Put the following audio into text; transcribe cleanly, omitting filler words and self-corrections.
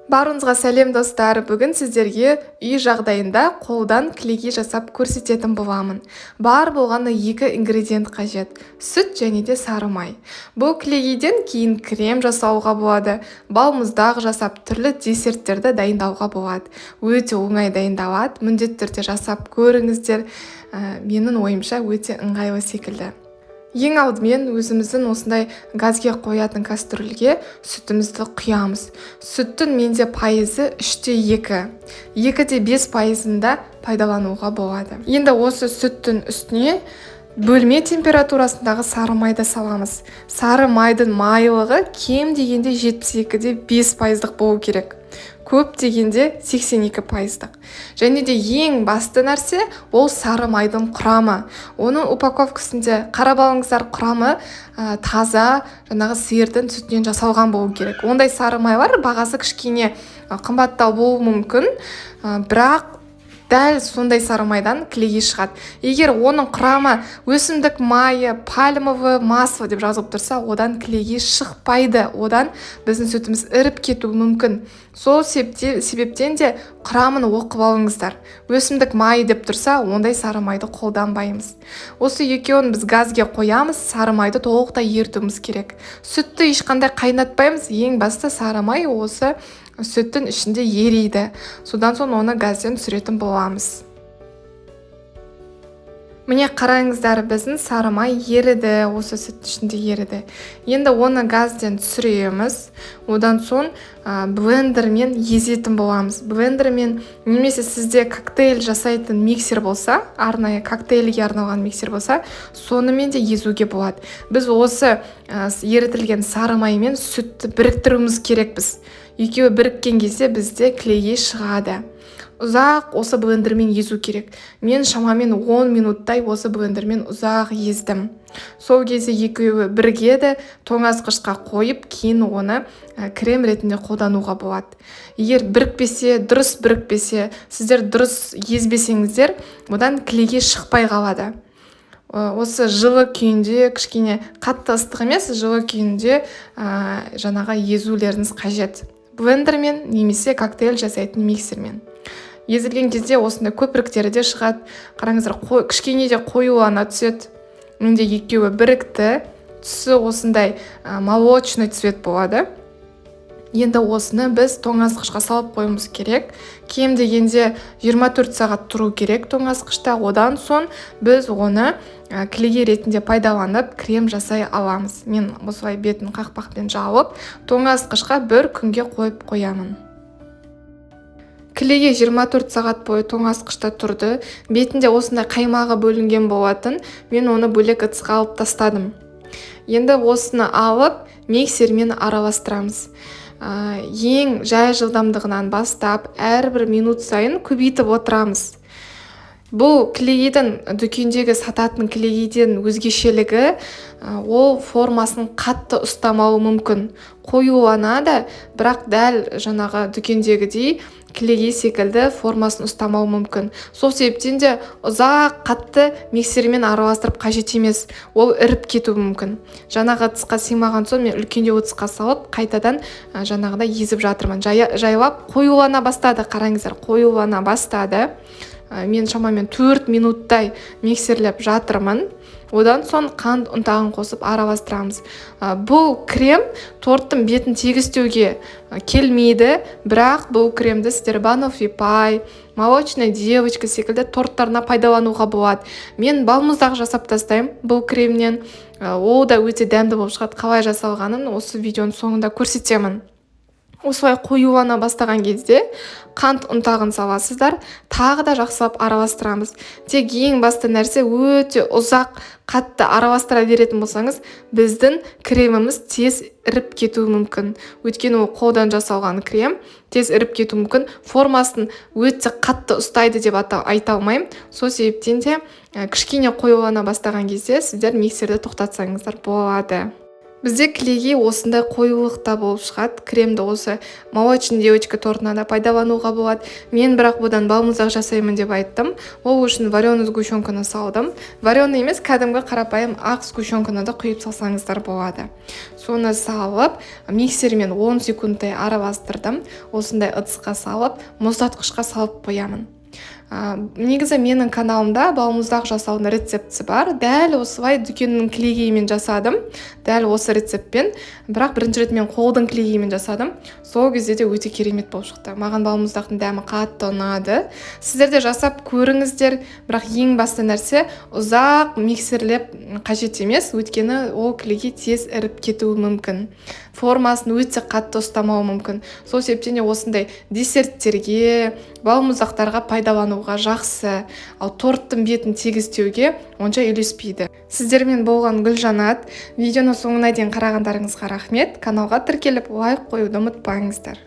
Барыңызға сәлем, достар! Бүгін сіздерге үй жағдайында қолдан кілегей жасап көрсететін боламын. Бар болғаны екі ингредиент қажет: сүт және де сары май. Бұл кілегейден кейін крем жасауға болады, балмұздақ жасап, түрлі десерттерді дайындауға болады. Өте оңай дайындалады, міндетті түрде жасап көріңіздер. Менің ойымша, өте ыңғайлы секілді. Ең алдымен өзіміздің осындай газге қоятын кастрюльге сүтімізді құямыз. Сүттің менде пайызы 3,2, 2,5 пайызында пайдалануға болады. Енді осы сүттің үстіне бөлме температурасындағы сары майды саламыз. Сары майдың майлығы кем дегенде 72,5 пайыздық болу керек, көп дегенде 82 пайыздық. Және де ең басты нәрсе ол сары майдың құрамы. Оның упаковкасында қарап алыңыздар, құрамы таза, жаңағы сиырдың сүтінен жасалған болу керек. Ондай сары майлар бағасы кішкене қымбаттау болуы мүмкін, бірақ дәл сондай сары майдан кілегей шығады. Егер оның құрамы өсімдік майы, пальмовое масло деп жазылып тұрса, одан кілегей шықпайды, одан біздің сүтіміз іріп кетуі мүмкін. Сол себептен де құрамын оқып алыңыздар. Өсімдік майы деп тұрса, ондай сары майды қолданбаймыз. Осы екеуін біз газге қоямыз, сары майды толықтай ерітуіміз керек. Сүтті ешқандай қайнатпаймыз, ең басты сары май осы сүттің ішінде ериді. Содан соң оны газден түсіретін боламыз. Міне, қараңыздар, біздің сары май еріді, осы сүттің ішінде еріді. Енді оны газден түсіреміз. Одан соң блендермен езетін боламыз. Блендермен немесе сізде коктейль жасайтын миксер болса, арнайы коктейльге арналған миксер болса, сонымен де езуге болады. Біз осы ерітілген сары май мен сүтті біріктіруіміз керекпіз. Екеуі біріккен кезде бізде кілегей шығады. Ұзақ осы блендермен езу керек. Мен шамамен 10 минуттай осы блендермен ұзақ ездім. Сол кезде екеуі бірігеді. Тоңазытқышқа қойып, кейін оны крем ретінде қолдануға болады. Егер бірікпесе, дұрыс бірікпесе, сіздер дұрыс езбесеңіздер, одан кілегей шықпай қалады. Осы жылы күйінде, кішкене қатты ыстық емес, жылы күйінде жаңағы езулеріңіз қажет. Блендермен немесе коктейль жасайтын миксермен езілген кезде осындай көпіріктері де шығады. Қараңыздар, кішкене де қоюлана түседі. Менде екеуі бірікті, түсі осындай молочный цвет болады. Енді осыны біз тоңазытқышқа салып қоюымыз керек. Кем дегенде 24 сағат тұру керек тоңазытқышта. Одан соң біз оны кілегей ретінде пайдаланып, крем жасай аламыз. Мен осылай бетін қақпақпен жауып, тоңазытқышқа бір күнге қойып қоямын. Кілегей 24 сағат бойы тоңазытқышта тұрды. Бетінде осындай қаймағы бөлінген болатын, мен оны бөлек ыдысқа алып тастадым. Енді осыны алып, миксермен араластырамыз. Ең жай жылдамдығынан бастап, әрбір минут сайын көбейтіп отырамыз. Бұл кілегейдің дүкендегі сататын кілегейден өзгешелігі, ол формасын қатты ұстамауы мүмкін. Қоюланады, бірақ дәл жаңағы дүкендегідей кілегей секілді формасын ұстамауы мүмкін. Сол себептен де ұзақ қатты миксермен араластырып қажет емес, ол іріп кетуі мүмкін. Жаңағы ыдысқа сыймаған соң, мен үлкендеу ыдысқа салып, қайтадан жаңағыдай езіп жатырмын. Жайлап қоюлана бастады, қараңыздар, қоюлана бастады. Мен шамамен 4 минуттай миксерлеп жатырмын. Одан соң қант ұнтағын қосып араластырамыз. Бұл крем торттың бетін тегістеуге келмейді, бірақ бұл кремді сіздер баноффи пай, молочная девочка секілді торттарына пайдалануға болады. Мен балмұздақ жасап тастаймын бұл кремнен, ол да өте дәмді болып шығады. Қалай жасалғанын осы видеоның соңында көрсетемін. Осылай қоюлана бастаған кезде қант ұнтағын саласыздар, тағы да жақсылап араластырамыз. Тек ең басты нәрсе, өте ұзақ қатты араластыра беретін болсаңыз, біздің креміміз тез іріп кетуі мүмкін. Өйткені ол қолдан жасалған крем, тез іріп кетуі мүмкін. Формасын өте қатты ұстайды деп айта алмаймын. Сол себептен де кішкене қоюлана бастаған кезде сіздер миксерді тоқтатсаңыздар болады. Бізде кілегей осындай қоюлықта болып шығады. Кремді осы молочный девочка тортына да пайдалануға болады. Мен бірақ бұдан балмұздақ жасаймын деп айттым. Ол үшін вареный сгущенканы салдым. Вареный емес, кәдімгі қарапайым ақ сгущенканы да құйып салсаңыздар болады. Соны салып, миксермен 10 секундтай араластырдым. Осындай ыдысқа салып, мұздатқышқа салып қоямын. Негізі менің каналымда балмұздақ жасаудың рецептісі бар. Дәл осылай дүкеннің кілегейімен жасадым, дәл осы рецептпен. Бірақ бірінші рет мен қолдың кілегейімен жасадым. Сол кезде де өте керемет болып шықты. Маған балмұздақтың дәмі қатты ұнады. Сіздер де жасап көріңіздер. Бірақ ең басты нәрсе, ұзақ миксерлеп қажет емес, өйткені ол кілегей тез іріп кетуі мүмкін, формасын өте қатты ұстамауы мүмкін. Сол себептен де осындай десерттерге, балмұздақтарға пайдалануға жақсы, ал торттың бетін тегістеуге онша үйлеспейді. Сіздермен болған Гүлжанат. Видеоны соңына дейін қарағандарыңызға рахмет. Каналға тіркеліп, лайк қоюды ұмытпаңыздар.